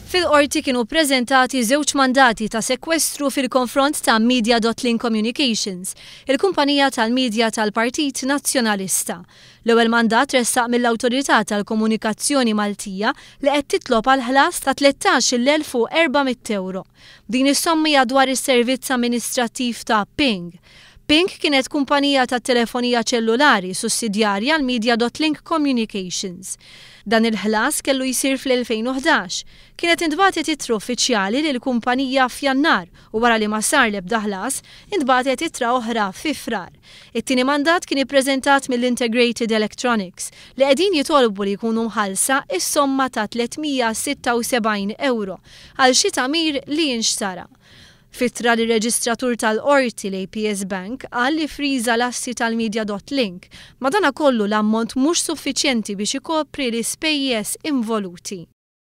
Fil-Qorti kienu ppreżentati żewġ mandati ta' sekwestru fil-konfront ta' Media.Link Communications, il-kumpanija tal-midja tal-Partit Nazzjonalista. L-ewwel mandat tressaq mill-Awtorità tal-Komunikazzjoni Maltija li qed titlob għal ħlas ta' 13,400 ewro. Din is-somma hija dwar is-servizz amministrattiv ta' Ping. Ping kienet kumpanija tat-telefonija ċellulari sussidjarja għal Media.Link Communications. Dan il-ħlas kellu jsir fl-2011. Kienet intbagħtet ittra uffiċjali lill-kumpanija f'Jannar u wara li ma sar l-ebda ħlas, intbagħtet ittra oħra fi Frar. It-tieni mandat kien ippreżentat mill-Integrated Electronics, li qegħdin jitolbu li jkunu mħallsa s-somma ta' 376 ewro għal xi tagħmir li inxtara. F'ittra lir-reġistratur tal-Qorti, l-APS Bank qal li ffriża l-assi tal-Media.Link, madanakollu l-ammont mhux suffiċjenti biex ikopri l-ispejjeż involuti.